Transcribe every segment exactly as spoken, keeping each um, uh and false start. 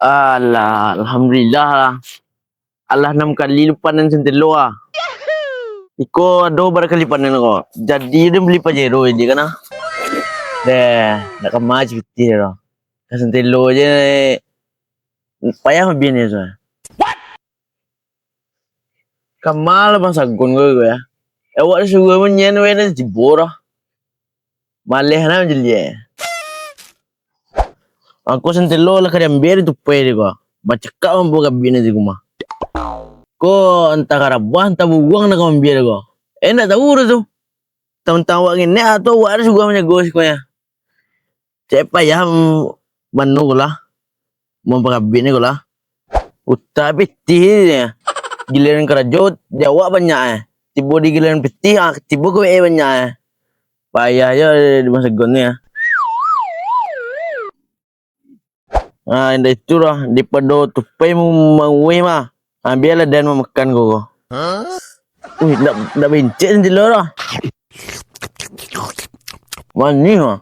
Alah, alhamdulillah lah. Alah anam kali lu panen santelo ah. Iko ado bara kali panen ko. Jadi den bali Pajero je kan ah. Deh, nak kama pitih doh. Ka santelo je payah mabian je tu. Kama lah Bang Sagun ko, ko ya. Awak suruah manyian weh dah tibo dah. Maleh na manjeliak. Angko santelo lah ka diambiak di tupai di ko. Bacakak mambawa gabiak di rumah. Ko antah karabah, antah buruang nak ka mambiak di ko. Eh, ndak tahu dah tu. Tantang awak ngenek atau awak dah suruah manjago siko ya. Cek payah mano ko lah. Mampagabiak ni ko lah. Utak pitih je. Giliran karajo, di awak banyak eh. Tibo di giliran pitih, ah, tibo ka W A banyak eh. Payah je di Bang Sagun ni ah. Ah, indak itu lah. Daripado tupai mu-, mauih mah. Ah, bialah den mamakan ko. Uih, ndak, ndak bencik santelo lah. Manih ah.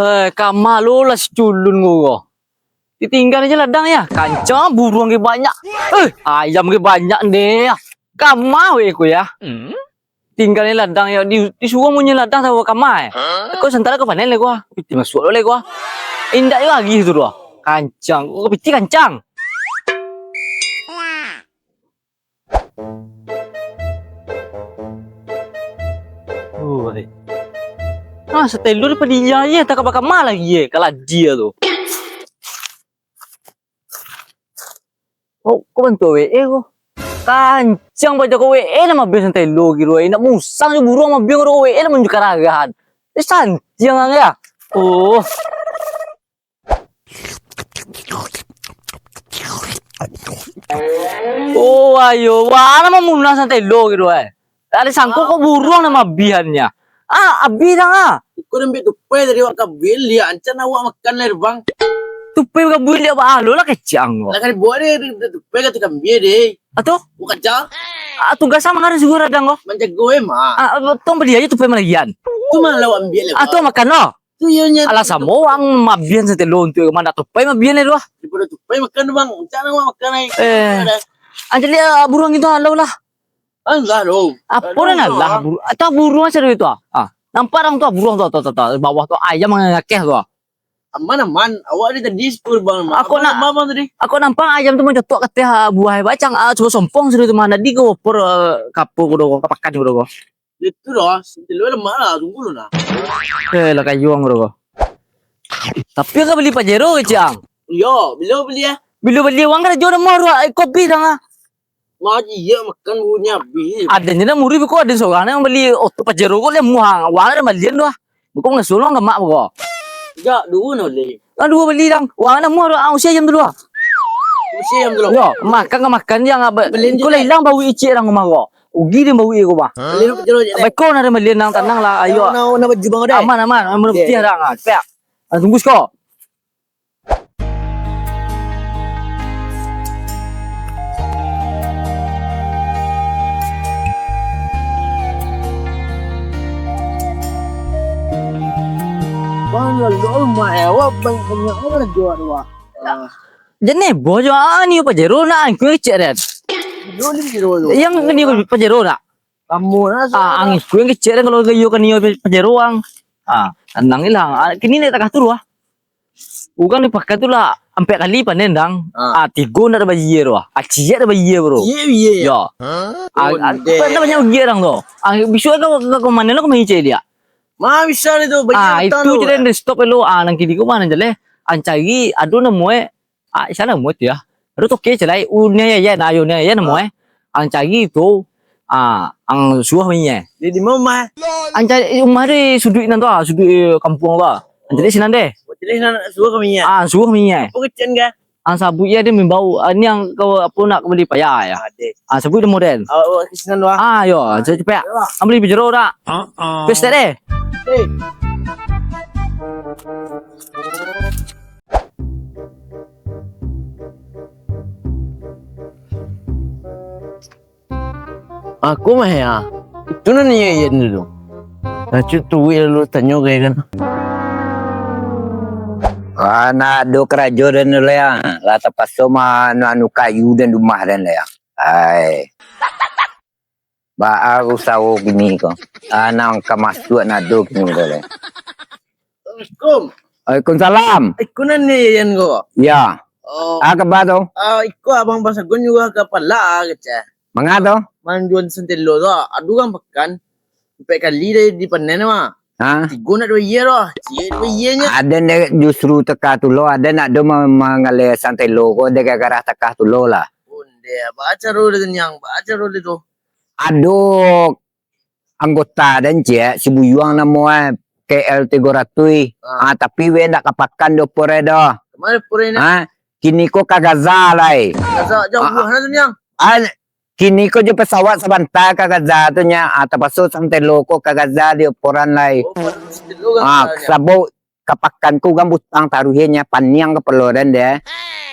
Eh, kama lo lah si culun ko. Ditinggal aja ladang ya. Kancang buruang ge banyak. Eh, ayam ge banyak deh. Kama we ko ya. Tinggal ni ladang ya, di, disuruah munyi ladang samo kama eh. Ko santaro ko panen le ko. Pitih masuak le ko. Indak yo lagi tu doh. Kancang, ko pitih kancang. Oi. Ah, satelur padiah je, tak ka bakama lagi eh, kalau dia tu. Oh, ko bantuak W A ko. Kancang paja ko W A lah mabian santelo kiro, eh. Indak musang jo buruang mabian ko W A lah manunjukan arahan. Eh, santiang ang ya. Oh. Oh, ayo, wah, lah mamunah santelo kiro, eh. Ado sangko ko buruang nan mabiannyo. Ah, abih dah, ah. Iko den ambiak tupai tadi awak ka buliak, ancan awak makan lai, Bang. Tupai ka buliak, ba alo lah kecek ang ko. Lah kan buliak deh, deh, deh, tupai ka tukang buliak deh. Atuh? Bukan cah. Ah, tugas ang mangari suruah radang ko. Manjago, eh, mah. Ah, tong bali aja tupai malagian. Tu mah lah awak ambiak lai, Bang. Atuh makan lo. Tu iyo nyo. Alah samo ang mabian santelo untuak ka ma, ndak tupai mabian lai tu ah. Daripado tupai makan tu, Bang. Ancan awak makan lai. Eh. Ancan liek, ah, buruang itu alau lah. Alah, lo. Apo nan alah, buru-, atau buruang sado itu, ah? Ah, nampak urang tu, ah, buruang tu, tu, tu, tu, bawah tu, ayam mangakeh tu, ah. Aman, aman. Awak ni tadi sepuluh bang, aman. Ako nak, aman, aman tadi. Ako nampak ayam tu mancotok ka ateh, ah, buah bacang, ah, cubo sompong sado tu mah, tadi ka opor, ah, ka apo ko do, ka pakan ko do ko. Itu dah, santelo lemak lah, tunggu dulu nah. Eh, lah kayuang ko do ko. Tapi ka bali Pajero kecek ang? Iyo, bilo bali ah? Bilo bali, wang karajo namuah aruak, eh, kopi dah ah. Mah, iyo, makan bunyi abih. Aden je nan muruih, beko aden sorang nan bali oto Pajero ko, lah muah, wang lah malian tu ah. Beko mangasuah urang gamak beko. Jak, duo nah bali. Ah, duo bali dang. Wang lah muah, ah, usia ayam dulu ah. Usia ayam dulu. Yo, makan ka makan je, ah, ba-, bali ko je lah deh. Ilang bau icik dang rumah ko. Ugi deh bau iko bah. Bali dulu Pajero je deh. Beko nah malian dang, tanang lah, ayo. Nah, nah, nah, baju bang deh. Aman, aman, aman, putiah dang ah. Cepek. Ah, tunggu siko. Bang, lalu rumah awak banyak-banyak orang jual, Wak. Ah. Jan heboh jo, ah, ni Pajero nak, angku cek den. Dulu ni Pajero tu. Yang ni Pajero nak. Kamu lah. Ah, ang iko nan kecek den, kalau gayo ka nio Pajero ang. Ah, tanang ilang. Ah, kini naik tagah tu ah. Urang di pakan tu lah ampek kali panen dang. Ah. Ah, tigo ndak ado bayia tu ah. Ah, ciek ado bayia, bro. Ciek bayia. Yo. Ah, ah, ondeh. Kan banyak ugi urang tu. Ah, bisuak ka, ka, ka mano lah ka mancari dia? Ma bisa tu bayia. Ah, petang itu tu je lah. Den stop dulu. Ah, nan kini ko mano jaleh? Ang cari ado namo eh. Ah, siapa namo tu ya? Ado toke calai, Uni Yayan, ayo Uni Yayan namo eh. Ang cari tu, ah, ang suruah manyia. Di, di ma rumah? Ang cari rumah di suduik nan tu ah, suduik, eh, kampuang tu ah. Ang cari sinan deh. Oh, jadi sinan suruah ka manyia? Ah, suruah manyia. Apo kecek ka? Ang sabuik yo, dia mimbau, ah, ni ang ka, apo, nak ka bali paya yo. Ah, deh. Ah, sabuik namo den. Awak, awak ka sinan tu ah. Ah, yo, cepek. Yo lah. Ang bali Pajero dak? Ah, ah. Pes deh. Eh. Aku mah ya. Itu nan iya iya dulu. Nah, cutu lalu tanyo gaya kan. Ah, nak ado karajo dan dulu ya. Lah tapaso mah anu, anu kayu dan rumah dan ya. Ai. Baa usaho kini ko. Ah, nang ka masuak nado kini ko le. Assalamualaikum. Waalaikumsalam. Iko nan ni Yan ko. Ya. Oh. Ah, kaba tu? Ah, iko abang Basagun juga ka pala kecek. Manga tu? Manjual santelo tu. Aduh kan pekan. Empat kali dah di panen mah. Ha? Tigo nak dua iya doh. Ciek dua iya nya. Ada ndak justru teka tu lo, ada nak do ma-, manggaleh santelo ko, ada gara-gara teka tu lo lah. Onde, baca dulu tanyang, baca dulu tu. Ado anggota dan ciek si Buyuang namo eh, K L tigo ratus. Ha. Ah, tapi we ndak ka pakan do pore doh. Kemana pore ni? Ha? Kini ko ka Gaza lai. Gaza jauh Ah, ah. Nah tu nyang. Ah, kini ko jo pesawat sabanta ka Gaza tu nya. Ah, tapaso santelo ko ka Gaza di oporan lai. Oh, santelo ka Ah, Gaza nya. Sabab ka pakan ko urang butang taruih nya, paniang kapalo den deh.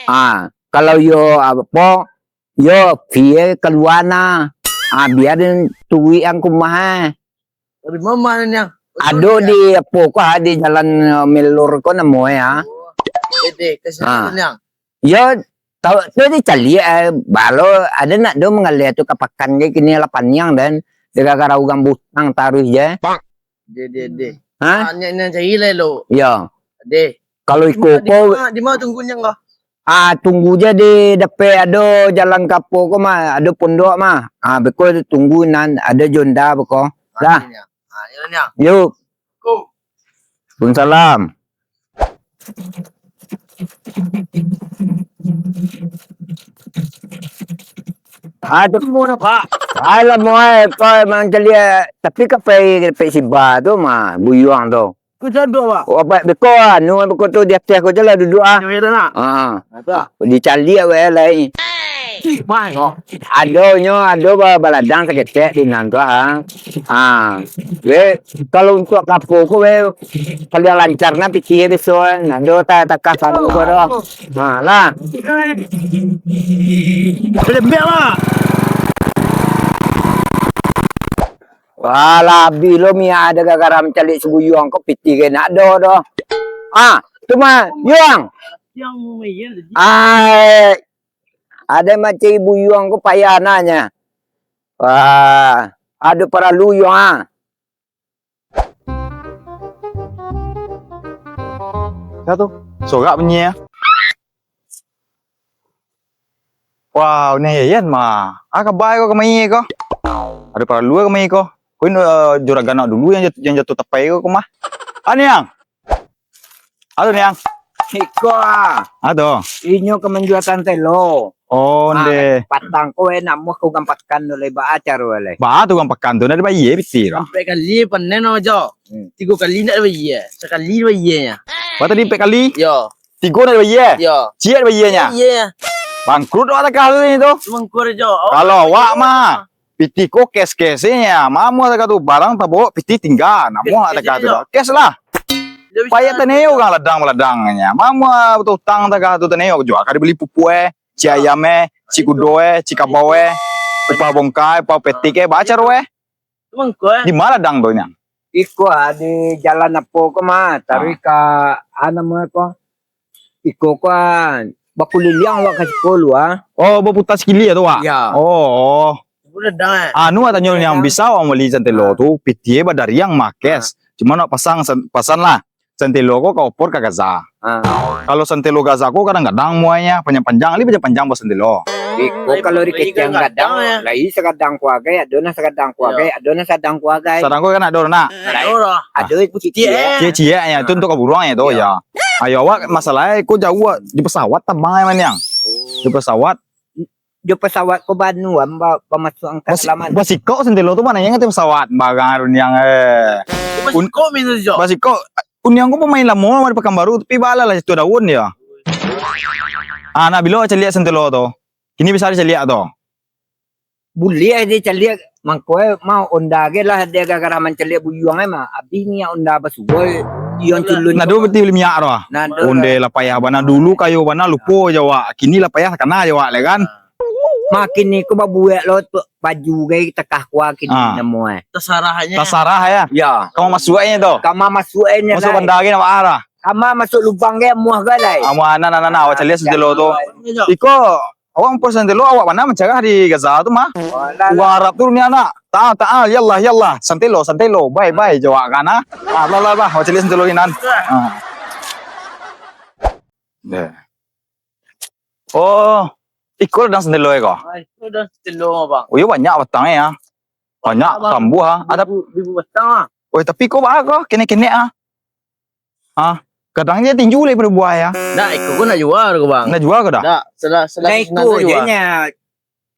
Ah, kalau yo apo, yo, vie kalua na. Ah, bia den turuik ang ka rumah eh. Dari mama ni yang Ado di apo ko ah, di jalan eh, Melur ko namo eh ah. Oh. Dede ke Ah. Sana yang. Yo, tau tu di caliak eh, balo ada nak do manggaleh tu ka pakan je kini lah paniang dan gara-gara urang butang taruih je. Dede, dede. Ha? Ah, ni ni cari lah lo. Yo. Deh. Kalau iko Di ko mana, di mana tunggu nyang kah? Ah, tunggu je di dapek ado jalan kapo ko mah, ado pondok mah. Ah, beko tunggu nan ado jonda beko. Dah. Ah, ya, ya. Yuk. Assalamualaikum. Waalaikumsalam. Ah, tu semua dah, Pak. Alah, moe, kau emang caliak. Tapi kapai dapek siba tu mah, Buyuang tu. Kau jodoh, Pak. Oh, apa beko anu beko tu di ateh ko je lah duduk ah. Yang merah nak? Ha. Apa? Dicaliak we lai. Cik, mai. Oh, ado nyo, ado ba-, baladang saketek di nan tu ah. Ha. We, kalau untuk kapo ko we paling lancar na pitih biso. Ado ta-, takah sanu ko doh. Ha lah. Lembek lah. Wah, labi lo miak ada gara-gara mancaliak si Buyuang ko pitih ke nak do doh. Ah, tu mah, Yuang. Yang lumayan tadi. Ai, ada mancari Buyuang ko payah nanya. Wah, ada paralu Yuang ah. Sia tu? Sorak bunyi ah. Wah, Uni Yayan mah. Ah, kabai ko kamai ko? Ada paralu kamai ko? Ko ini, eh, juragan awak dulu yang jatuh, yang jatuh tapai ko, ko mah. Ah, Niang. Halo, Niang. Iko ah. Ado. Inyo ka manjua santelo. Oh, Ah, ndeh. Patang ko eh namuah ka urang pakan tu lai, baa caro lai. Baa tu urang pakan tu, ndak dibayie pitih tu. Sampai kali panen aja. Hmm. Tigo kali ndak dibayie. Sakali dibayie nya. Baa tadi empat kali? Yo. Tigo ndak dibayie? Yo. Ciek dibayie nya? Iyo. Bangkrut awak takah tu ni tu. Bangkrut aja. Kalau awak mah, pitih ko cash-cash nya. Mamuah takah tu, barang tabok, pitih tingga. Namuah takah tu. Cash lah. Payah taneo urang ladang-ladang nya. Mamuah utang takah tu taneo jua. Ka dibali pupuk eh, ci ayam eh, ci kudo eh, ci kabau eh, upah bongka, upah petik eh, baa caro eh. Mangko eh. Di ma ladang tu, Nyang? Iko ah, di jalan apo ko mah, taruih ka, ah, namo ko? Iko ko ah, bakuliliang wak ka siko lu ah. Oh, baputa sakili tu, Wak? Ya. Oh, oh. Ladang eh. Anu, wak tanyo, Nyang, bisa wak mambali santelo tu, pitih badariang mah, cash. Cuma nak pasang, san-, pasan lah. Santelo ko ka opor ka Gaza. Ah. Kalau santelo Gaza ko kadang-kadang muainyo panjang-panjang, lai panjang-panjang buah santelo. Iko kalau di keceng gadang, lai sagadang kuagai, ado nan sagadang kuagai, ado nan sadang kuagai. Sadang kuagai kan ado nak? Ado lah. Ado ciek-ciek eh. Ciek-ciek nya, itu untuk ka buruang ya tu ya. Ayo awak masalah iko jauah di pesawat tabang ai maniang. Di pesawat. Jo pesawat ko banu am ba-, bamasuak angkasa laman. Basikok santelo tu mano yang kata pesawat barang Runiang eh. Basikok minta jo. Basikok Runiang ko pamain lamo di Pakanbaru tapi bala lah situ daun dia. Ah, nak bilo caliak santelo tu. Kini bisa dicaliak tu. Buliah dicaliak mangko eh mau onda ge lah dia gara-gara mancaliak buyuang eh mah. Abih niat onda basuo. Iyo culun. Nah, dulu beti beli minyak tu ah. Nah, onde lah payah bana dulu kayo bana lupo jawak. Kini lah payah kana jawak le kan. Makin ni ko babuek lo tu baju gai takah kua kini Ah. namo eh. Tasarah nyo. Tasarah ya. Ya. Kama masuak nyo tu. Kama masuak nyo Masuk lah. Banda gai nak baa lah. Kama masuk lubang gai amuah gai lai. Amuah anak anak anak awak caliak santelo tu. Iko awak mumpung santelo awak bana mancarah di Gaza tu mah. Walah. Urang Arab tu dunia anak. Taal taal ya Allah ya Allah. Santelo santelo. Bye bye jawab kan ah. Ah bla bla bla. Awak caliak santelo ni nan. Ah. Deh. Oh, iko ladang santelo ko? Ah, iko ladang santelo, Bang. Oh, iyo banyak batang eh, ah. Banyak Bang. Tambuah ah. Ada Ribu, ribu batang ah. Oh, tapi ko baa ko kenek-kenek ah. Ah, kadang je tinju lai pado buah ya. Ndak, iko ko nak jua ko, Bang. Nak jua ko dah? Ndak, salah salah Nah, sinan iko tu je jua. Nya.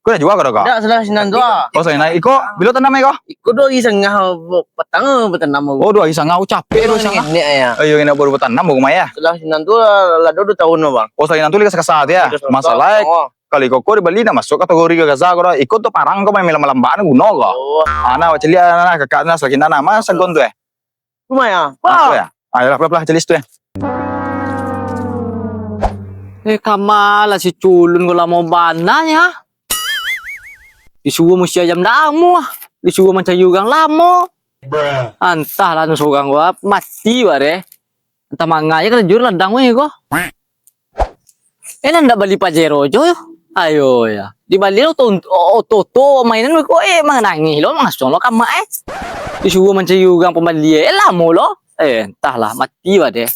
Ko nak jua ko dah ko? Ndak, salah sinan tu ah. Oh, salah sinan. Iko bilo tanam eh ko? Iko dua hari sangah batang batanam. Oh, dua hari sangah. Oh, capek dua hari sangah. Nenek ya. Ayo, nak baru batanam baru mai ya. Salah sinan tu lah, lah dua tahun lah, Bang. Oh, salah sinan tu lai kasa-kasa tu ya. Kasa-kasa, Masalah Bang. Oh. Kali koko di Bali nak masuk kategori ke Gaza ko dah. Iko tu parang ko main malam-malam nak guno ko. Oh. Ana awak caliak ana kakak na salah sinan nama sagon tu eh. Rumah ya. Ah, tu ya. Ah, yalah, pelah-pelah caliak situ eh. Eh, kama lah si culun ko lamo bana nyo. Disuruah musti ayam damu ah. Disuruah mancari urang lamo. Antahlah anu surang ko ah, mati wak deh. Antah manga je karajo ladang weh ko. Eh, nan ndak bali Pajero jo. Ayo ya. Di Bali lo oto oto mainan weh ko eh manangih lo mangasuang lo kama eh. Disuruah mancari urang pambali eh lamo lo. Eh, antahlah mati wak deh.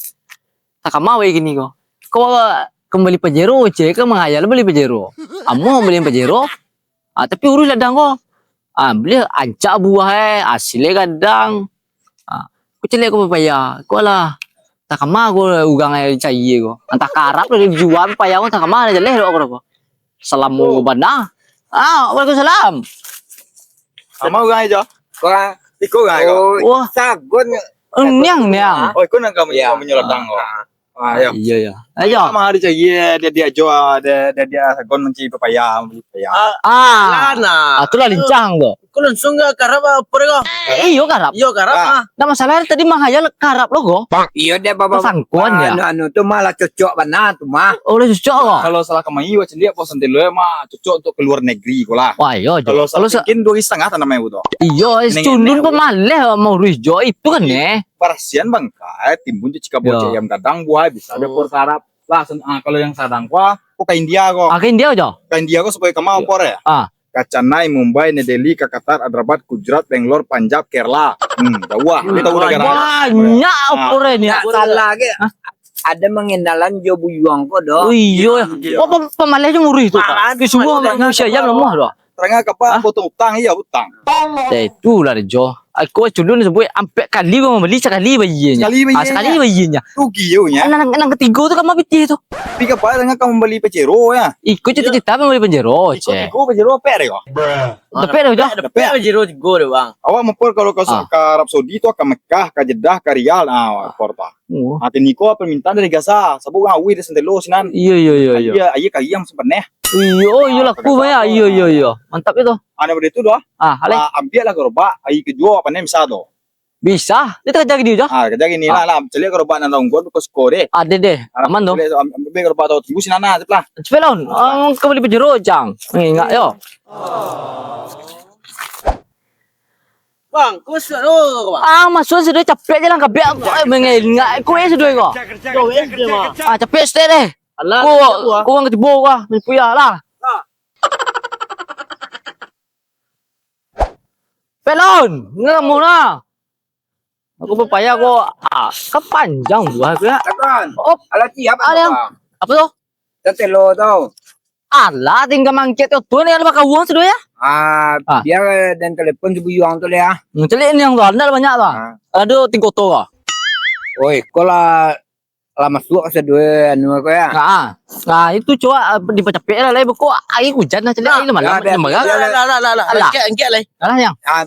Takama weh kini ko. Ko kambali Pajero ceh ka manghayal bali Pajero. Amuah bali Pajero. Ah, tapi uruih ladang ko. Ah, bali ancak buah eh, asilnyo gadang. Ah, ko caliak ko papaya. Ko alah. Takama ko urang eh cari ko. Antah ka Arab lah dijua papaya ko takama lah jaleh dok ko. Salamo bana. Ah, waalaikumsalam. Sama urang aja. Kurang. Iko urang iko. Oh, Wah. Sagon. Niang, niang. Oh, iko nan kamu Ya. Kamu nyoladang ko. Ah. Ah, yo. Iya, iya. Ayo. Sama hari cari dia dia ajo dia dia dia sagon mancari papaya, bali papaya. Ah. Ah, itulah lincah tu. Ko langsung ka Arab apa ko? Eh, iyo ka Arab. Iyo ka Arab. Ah. Ndak masalah tadi manghayal ka Arab lo ko. Iyo dia baba. Pasangkuan ya. Anu anu tu malah cocok bana tu mah. Oh, lah cocok ko. Kalau salah kamari wak caliak bosan telo mah cocok untuk ke luar negeri ko lah. Wah, iyo jo. Kalau salah mungkin dua hari setengah tanam air tu. Iyo, culun pamaleh mau ruih jo itu kan eh. Barasian bangkai timbun tu cika bocek ayam gadang buah bisa ada por sarap. Lah sen- ah, kalau yang sadang ko ah, ko ka India ko. Ah, ka India jo. Ka India ko supaya kama opor ya. Ah. Ka Chennai, Mumbai, New Delhi, ka Qatar, Hyderabad, Gujarat, Bangalore, Punjab, Kerala. Hmm, jauh ah. Dia tahu negara. Banyak opor ni. Ndak salah ke? Ada mangenalan jo buyuang ko doh. Oh iyo. Oh pam- pamaleh jo muruih tu. Pamaleh. Ke semua manusia yang lemah doh. Tarangah kapa potong utang iya utang. Dah itulah jo. Aku culun sebut ampek kali ko mambali sakali bayia nya. Sakali bayia. Ah, sakali bayia nya. Rugi yo nya. Nang nang katigo tu kama pitih tu. Tapi kapa dengan kamu bali Pajero ya? Iko cita-cita mambali Pajero. Iko ceh. Iko Pajero pek deh ko. Dapek dah jo. Dapek Pajero tigo deh bang. Awak mopor kalau ka Ah. Ka Arab Saudi tu ka Mekah, ka Jeddah, ka Riyadh nah mopor tu. Oh. Ah, kini ko permintaan dari Gaza. Sabab urang awih dari Sentelo sinan. Iyo iyo iyo iyo. Iya, ayo kari yang sebeneh. Iyo, iyo laku banyak. Iyo iyo iyo. Mantap itu. Anu benda tu doh. Ah, aleh. Ah, ambiak lah gerobak, air kejuo apa ni bisa tu. Bisa. Dia terjadi dia je. Ah, kerja gini lah, lah. Celiak gerobak nan longgon ko siko deh. Ada deh. Aman tu. Ambil gerobak tu tunggu sini nah, cepat lah. Cepat lah. Ah, kau bali Pajero jang. Ingat yo. Bang, kau sudah bang. Ah, masuk sudah capek je lah kabek. Eh, mengengak. Kau eh sudah kau. Kau eh sudah mah. Ah, capek sudah deh. Alah, Kau, kau orang ketibo kau. Puyah lah. Pelon, ngemu lah. Aku pepaya ko, ah, kan panjang buah tu ya. Takon. Op. Alah siap Ada yang, apa? Apa tu? Tetelo tu. Alah, tinggal mangkit tu, tu ni kalau bakal uang sudah ya. Ah, Ah. Biar dan telepon si Buyuang tu lah ya. Hmm, celiak ni yang tu, anda banyak tu. Ah. Ada tingkau tu lah. Oi, kau lah lah masuak ka sadua anu ko ya. Ha. Nah, itu cuak ah, dipacapek lah lai beko air hujan lah celiak air malam. Lah lah lah lah. Alah. Angkat angkat lai. Alah yang. Ah,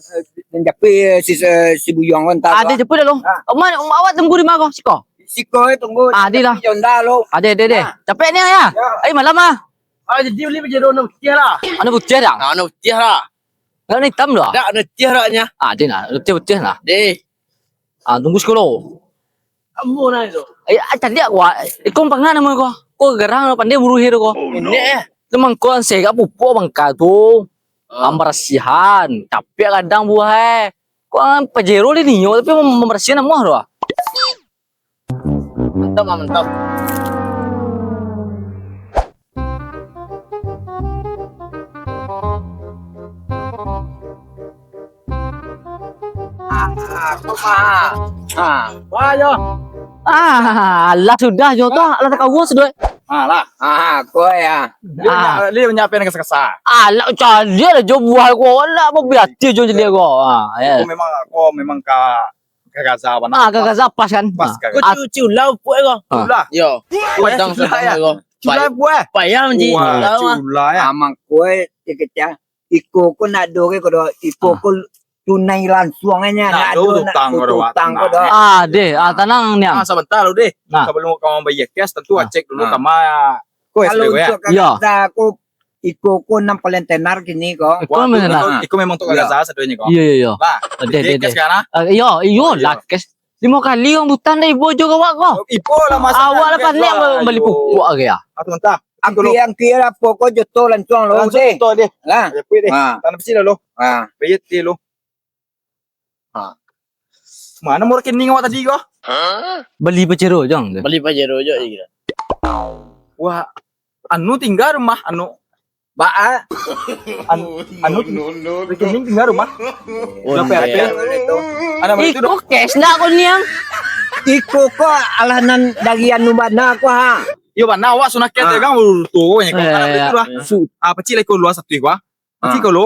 mencapai si si buyuang ko entah. Ada cepat dah lo. Oman awak tunggu di mana siko? Siko eh tunggu. Ah, di lah. Jonda lo. Ada ada ada. Capek ni ya. Ai malam ah. Ah, jadi beli baju warna putih lah. Warna putih dah. Warna putih lah. Warna hitam dah. Tak warna putih lah nya. Ah, dia nak putih putih lah. Deh. Ah, tunggu siko lo. Ambo nah itu. Eh, ah, tadi aku ah, ikon pangan nama ko. Ko garang pandai buruh hero ko. Ini eh. Tu mangko serak pupuak bangka tu. Ah. Pambarasihan, tapi kadang buah, eh. Kok ang Pajero lai nio, tapi mem-, mambarasihan amuah tu, ah. Mantap, ah, mantap. Ah, aku mah. Ah, wah, yo. Ah, alah sudah jo tu, alah takawa sudah. Ah, lah. Ah, aku ya. Dia Ah. banyak, dia banyak pen kasa-kasa. Alah, caliak lah jo buah ko, alah, babiati jo caliak ko. Ah, ya. Aku memang, aku memang ka, ka Gaza bana. Ah, ka Gaza pas kan? Pas Ah. ka Gaza. Kau cu-, culau puak ko? Ah. Culau. Yo. Puak Padang culau, Sabang ya? Ko. Culau Pay-, puak. Payah manji Wah, culau, ah. Culau ya. Amang kue dikecah. Iko ko nak do ke ko do, iko Ah. ko tunai lansuang nya, Nah, nak do do, nak utang ko do, utang ko do. Nah. Ah, deh, ah, tanang niang. Ah, sabanta lu deh. Nah. Sabalum ka mambayia cash, tantu Ah. cek dulu Ah. kama. Ko Kalau S D W ya? untuk Yo. Gaza ko, iko ko nan paling tenar kini ko. Iko Wah, memang tu tenar. memang, iko memang untuk Yo. Gaza sadonyo ko. Iyo, iyo, iyo. Lah, Deh, deh, deh, deh. cash kan, ah? Ah, iyo, iyo Oh, iyo. lah, cash. Limo kali urang butang dari Bojo gawak ko. Ipo lah masalah Awak lah kan, panek Bang. Bali Aduh. pupuak ke ya? Ah, sabanta. Angki, angki lah, pokok joto lansuang lo Lansuang deh. joto deh. Lah. Aja pui deh. Ha. Tanam pasti lah lo. Ha. Bayar deh lo. Ha. Mana nomor rekening awak tadi ko? Bali Pajero jang tu. Bali Pajero jo, iya. Wah, anu tingga rumah, anu. Ba, ah. An-, anu, rekening tingga rumah. Oh, Berapa iya. R P? Anak murid tu Iko dong. Cash nak ko niang. Iko ko alah nan dari anu bana ko ha. Yo bana awak sunah cash Ah. tu kan, urus tu, ya, ko. Anak murid tu lah. Eh, su- Ah, pacik lah iko luar satu iko, ah. Pacik Ah. ko lo.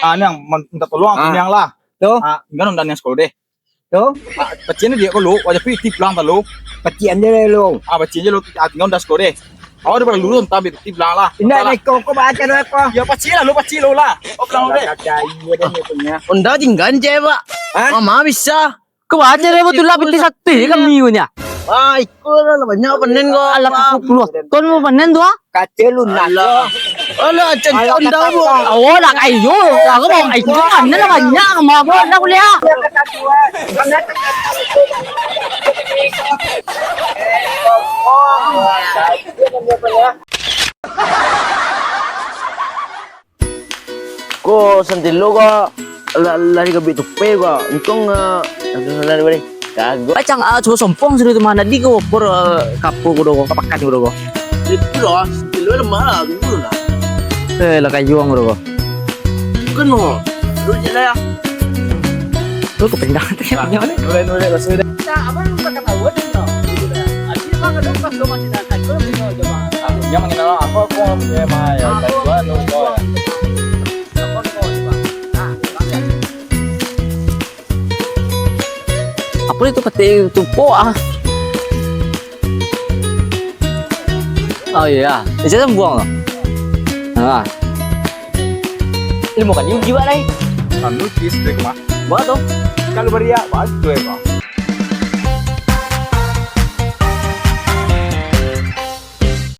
Ah, niang, man-, minta tolong aku Ah. niang lah. Tu. Ah, tingga nonton niang sekolah deh. Tu. Ah, pacik ni dia ko lo, wajah pi tip lang talo. Pacik ande lo. Ah, pacik je lo, ah, tingga nonton sekolah deh. Awak dah pernah lulus, entah ambil tip lang lah. Indak Entah lah. naik koko baca doa ko. Ya, pacik lah lo, pacik lo lah. Oh, pulang deh. Kacai dia ni punya. Onda tingga je, Pak. Hah? Mama bisa. Kau baca deh, betul lah, piti sati kami punya. Ah, iko lah, banyak panen ko. Alah, Pak. Sepuluh ton mau panen tu, ah. Kaca lunak. Alah. Alah, cantik Alah, onda kata bu. Pak. Oh, nak ayo. Aku mau ayo. Mana lah banyak sama aku, nak kuliah. Ko santilo ko, lah, lah digabik tupai ko. Untuang, eh, langsung salah dibari. Kagok. Pacang, ah, cubo sompong sudah tu mah. Tadi ko opor, eh, kapo ko doh ko, kapakan ko doh ko. Itu lah, santilo lemah lah, tunggu lah. Eh, lah kayuang ko doh ko. Bukan mo. Duduk je lah ya. Lu kepenjangan tu yang mana? Nulai, nulai, rasa dah. Nah, abang lu makan awet ni, no? Gitu dah. Habis bang, lu pas lu masih datang, lu punya aja, bang. Ah, dia mengenal apa, aku punya mah, ya, Apa? Taiwan, lu, kau, ya. Apa lu, bang? Nah, bang, ya. Apa itu peti tupo, ah? Oh iya, bisa buang lah. Nah. Ilmu kan, ilmu jiwa lah. Anu, kis, tu, kemah. Buat tu. Kalau beriak, bagus tu, eh, bang.